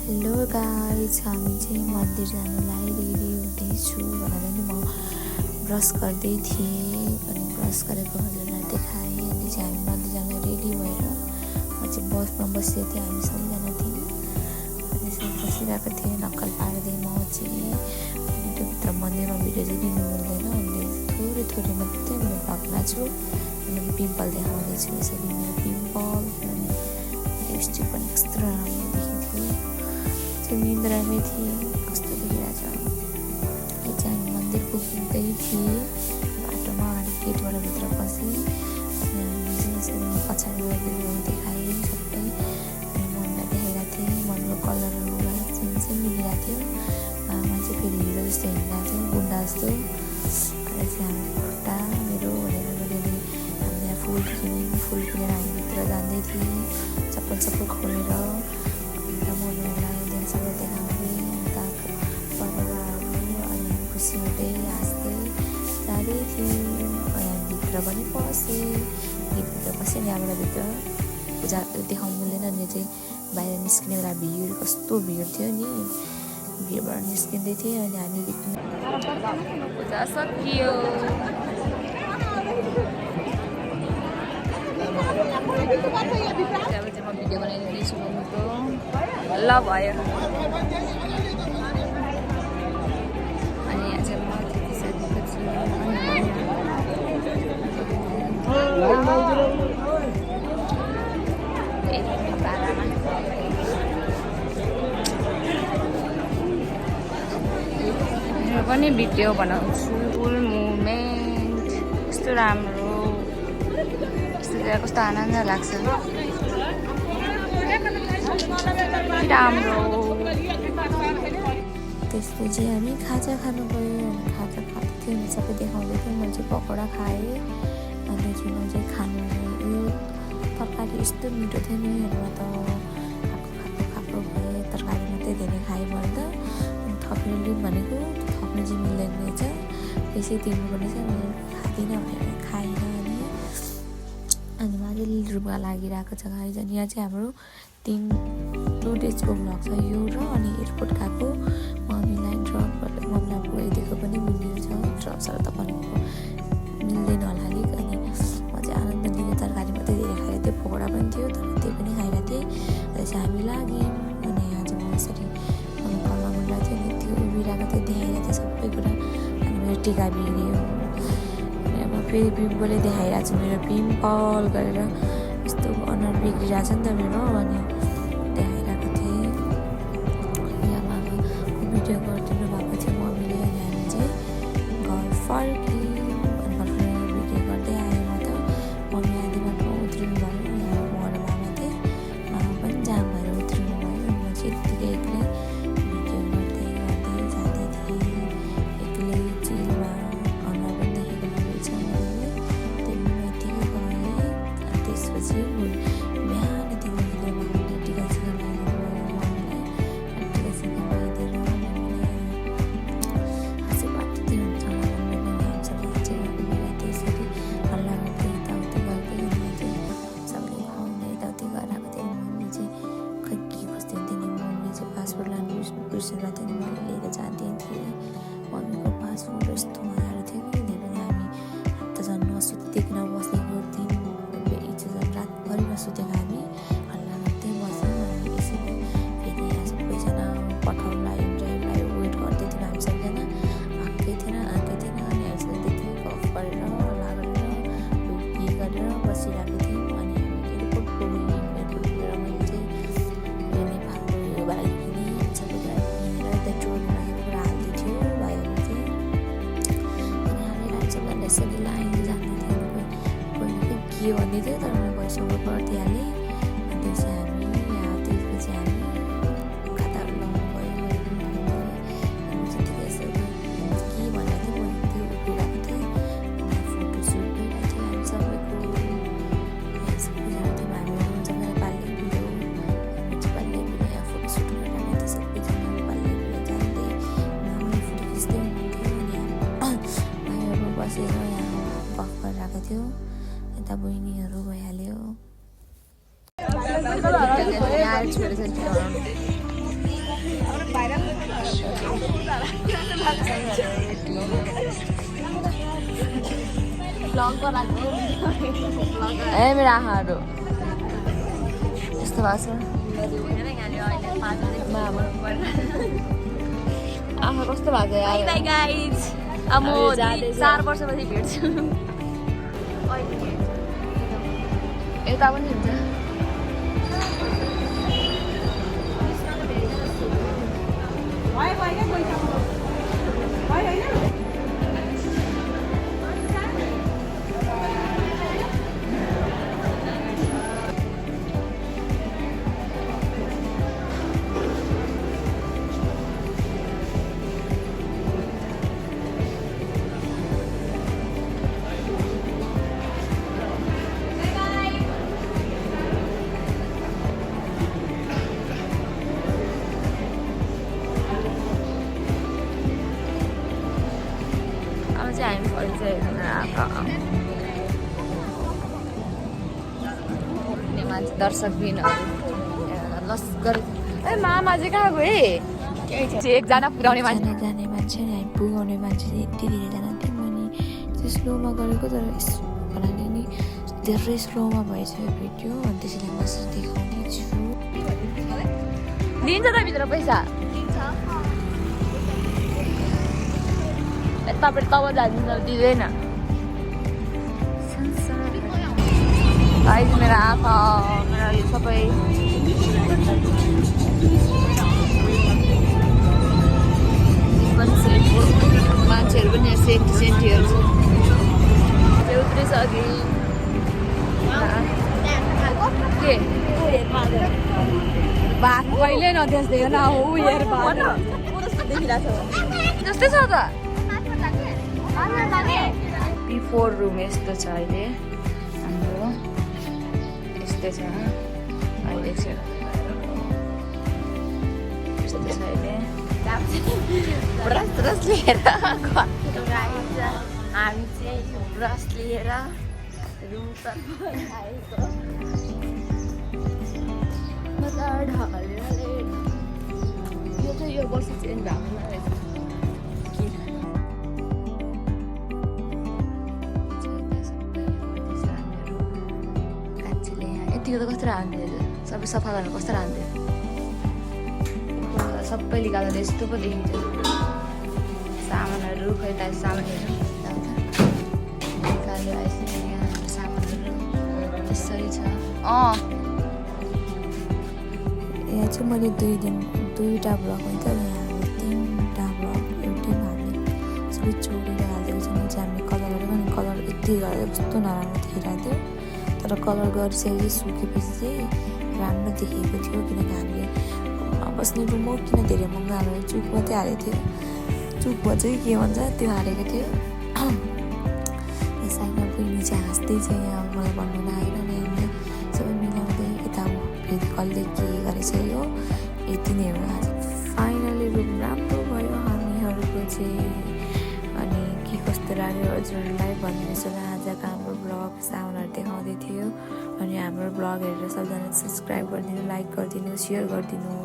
Hello guys, हामी चाहिँ मन्दिर जानुलाई रेडी हुँदैछु भनेर नि म ब्रस गर्दै थिएँ अनि ब्रस गरेको हजुरलाई देखाएँ। अनि चाहिँ हामी मन्दिर जान रेडी भएर म चाहिँ बसमा बसेको थिएँ, हामी सबैजना थियौँ। अनि सब बसिरहेको थिएँ नक्कल पार्दै म चाहिँ। अनि त्योभित्र मन्दिरमा भिडियो चाहिँ लिनु मिल्दैन, अनि थोरै थोरै मात्रै मैले भग्ना छु। अनि पिम्पल देखाउँदैछु, यसरी मेरो पिम्पल अनि लिपस्टिक पनि एक्स्ट्रा राम्रो देखिन्थ्यो। निन्द्रामै थिएँ, कस्तो देखिरहेछ। यो चाहिँ हामी मन्दिर पुग्दै थिएँ, बाटोमा अगाडि गेटबाट भित्र पसेँ। अनि हामीले चाहिँ यसरी पछाडि भिडियोहरू देखाएँ सबै। अनि मनलाई देखाइरहेको थिएँ, मनको कलरहरू चाहिँ मिलिरहेको थियो। आमा चाहिँ फेरि हिरो जस्तो हिँडिरहेको थियो, गुन्डा जस्तो। अनि चाहिँ हामी खुट्टा मेरो भनेर मैले हामीले फुल किनेर हामी भित्र जाँदै थिएँ, चप्पल खोलेर। अन्त मम्मीहरूलाई सबै देखाउँदै अन्त परिवारहरू अनि खुसी हुँदै हाँस्दै जाँदै थियौँ। अनि हामी भित्र पनि पसेँ, भित्र पसेँ नि यहाँबाट भित्र पूजा देखाउनु मिल्दैन। अनि चाहिँ बाहिर निस्किने बेला भिड, कस्तो भिड थियो नि, भिडबाट निस्किँदै थिएँ। अनि हामी पूजा सकियो। अब चाहिँ म भिडियो बनाइदिँदैछु मम्मीको, ल भयो। अनि यहाँ चाहिँ म त्यति साथीको छु, पारामा मेरो पनि भिडियो बनाउँछु। फुल मुभमेन्ट कस्तो राम्रो, कस्तो आनन्द लाग्छ, राम्रो। त्यसपछि हामी खाजा खानु गयो। अनि खाजा खाँदै थियौँ, हामी सबै देखाउँदै थियौँ। मैले चाहिँ पकौडा खाएँ। अनि चाहिँ म चाहिँ खानु यो तरकारी यस्तो मिठो थियो नि, अनि म त खाएको भएँ। तरकारी मात्रै धेरै खाएँ मैले त। अनि थप्नु लिउँ भनेको थप्नु चाहिँ मिल्दैन रहेछ, पैसै तिर्नुपर्ने छ। मैले खाँदिनँ भनेर खाइनँ। अनि मजाले रुगा लागिरहेको छ गाइज। अनि यहाँ चाहिँ हाम्रो 2 डेजको भ्लग छ यो र अनि एयरपोर्ट गएको मम्मीलाई मम्मीलाई पुऱ्याइदिएको पनि भिडियो छ। ड्रप्सहरू त भनेको मिल्दैन होला अलिक। अनि म चाहिँ आनन्द लिने तरकारी मात्रै धेरै खाइरहेको थिएँ, पकौडा पनि थियो तर त्यही पनि खाइरहेको थिएँ। अनि चाहिँ हामी लाग्यौँ। अनि यहाँ चाहिँ म यसरी कलमा मुलाएको थियो, अनि त्यो उभिरहेको थियो, देखाइरहेको थियो सबै कुरा। अनि मेरो टिका बिग्रियो। फेरि पिम्पलले देखाइरहेको छु, मेरो पिम्पल गरेर यस्तो अनुहार बिग्रिरहेको छ नि त मेरो। अनि देखाइरहेको थिएँ। यहाँ अब भिडियो गरिदिनु भएको थियो मम्मीले। अनि हामी चाहिँ घर फर्क्यौँ। अनि भर्खर भिडियो गर्दै आएँ म त। मम्मी आधी बाटोमा उत्रिनु भयो, यहाँ म र मामा थिएँ। मामा पनि जाम भएर उत्रिनु भयो। अनि म चाहिँ यत्तिकै एक्लै भिडियो गर्दै जाँदै थिएँ, एक्लै चिलमा। अनुहार पनि देखेको रहेछ मैले, त्यही पनि म यत्तिकै गएँ। अनि त्यसपछि बिहान तिमीले मम्मीले टिका सिका लगाइदिनु भयो मम्मीलाई। अनि टिका सिका लगाइदिएर मम्मीलाई हाँसी बाटोतिर हुन्छ होला भनेर हामी सबै चाहिँ त्यसरी हल्ला गर्दै यताउति गर्दै। अनि चाहिँ सबैले खुवाउँदै यताउति गराएको थियो। मम्मी चाहिँ खै के खोज्दै हुन्थ्यो नि, मम्मीले चाहिँ पासपोर्ट लानु बिर्सिरहेको थियो नि, मैले लिएर जाँदै थिएँ। मम्मीको पासपोर्ट यस्तो मजाले थियो कि त्यही पनि हामी हप्ता झन् नसुतिकन बसेको दिन रातभरि नसुतेको हामी हल्ला गर्दै बस्यौँ। अनि यसरी फेरि यहाँ सबैजना पठाउनुलाई ड्राइभलाई वेट गर्दै थियौँ, हामी सबैजना आएकै थिएन। अनि हामी सबै त्यति गफ गरेर हल्ला गरेर के गरेर बसिरहेको थियौँ। अनि हामी एयरपोर्ट पुग्यौँ। एयरपोर्टबाट मैले चाहिँ यो नेपालको यो बाइक किनेँ, सबै कुरा किनेर त्यो ट्रोलीमा सबै कुरा हाल्दै थियो भाइहरू चाहिँ। अनि हालेर हामी सबैजना यसरी लाइन जाँदै थियो। कोही के भन्दै थियो तर मैले भोइस ओभर गरिदिइहालेँ। अनि त्यो चाहिँ हामी त्यसपछि हामी खाताहरू लाउनु गयो, मैले पनि लाउनु गएँ। अनि त्यतिकै यसो के भनेको थियो, म त्यो उभिरहेको थिएँ। अनि फोटो सुट भइरहेको थियो हामी सबैको, सबैजना थियौँ हामीहरू सबैजना पाल्ने भिडियो। हामी चाहिँ पाल्ने भिडियो यहाँ फोटो सुट गरिरहेको थियो, सबैजना पाल्ने भिडियो जाँदै मामाले फोटो खिच्दै हुनुहुन्थ्यो। अनि भाइहरू बसेर यहाँ गफ गरिरहेको थियो, यता बहिनीहरू भइहाल्यो। ए मेरो आँखाहरू यस्तो भएको छ आँखा कस्तो भएको छ यार गाइज अब म 4 वर्षपछि भेट्छु यता पनि हुन्छ हामी फर्किसकेको मान्छे दर्शकबिनहरू लस गरे ए मामा चाहिँ कहाँ गए एकजना पुऱ्याउने मान्छे जाने मान्छे नि हामी पुगाउने मान्छे यति धेरैजना थियौँ अनि त्यो स्लोमा गरेको तर भन्नाले नि धेरै स्लोमा भइसक्यो भिडियो अनि त्यसरी म देखाउने छु दिन्छ त भित्र पैसा तपाईँ तब जान्छ दिँदैन अहिले मेरो आँखा मेरो यो सबै मान्छेहरू पनि सेन्टीहरू छ त्यो उत्रिसके के भात कहिले नदेख्दैन हो हेर जस्तै छ त बिफोर रुम यस्तो छ अहिले हाम्रो यस्तै छ अहिले चाहिँ यस्तो छ अहिले ब्रस लिएर हामी चाहिँ ब्रस लिएर रुम तर्फ आएको यो चाहिँ यो वर्ष चेन्ज भएको रहेछ यतिको त कस्तो राख्थ्यो सबै सफा गर्नु कस्तो राख्थ्यो सबै निकाल्दा यस्तो पो देखिन्छ सामानहरू खै त सामानहरू निकाल्यो यहाँ सामानहरू त्यसरी छ यहाँ चाहिँ मैले दुईवटा ब्लग हुन्छ यहाँ 3वटा ब्लग एउटैमा हाल्ने सबै छोडेर हालिदिएको छ मैले चाहिँ हामीले कलरहरू पनि कलर यति गरेर कस्तो नराम्रो देखिरहेको थियो तर कलर गरिसकेपछि सुकेपछि चाहिँ राम्रो देखेको थियो किनकि हामीले बस्ने रुम हो किन धेरै महँगो हामीले चुक मात्रै हालेको थियो चुकमा चाहिँ के भन्छ त्यो हालेको थियो साइकल पनि चाहिँ हाँस्दै चाहिँ यहाँ मलाई भन्नु नआएन नि हामीले सबै मिलाउँदै यता फेरि कसले के गरिसक्यो यति नै हो आज फाइनली रुम राम्रो भयो हामीहरूको चाहिँ अनि के कस्तो लाग्यो हजुरहरूलाई भनिदिनुहोस् होला आजको हाम्रो ब्लग सामानहरू देखाउँदै थियो अनि हाम्रो ब्लग हेरेर सबजना सब्सक्राइब गरिदिनु लाइक गरिदिनु सेयर गरिदिनु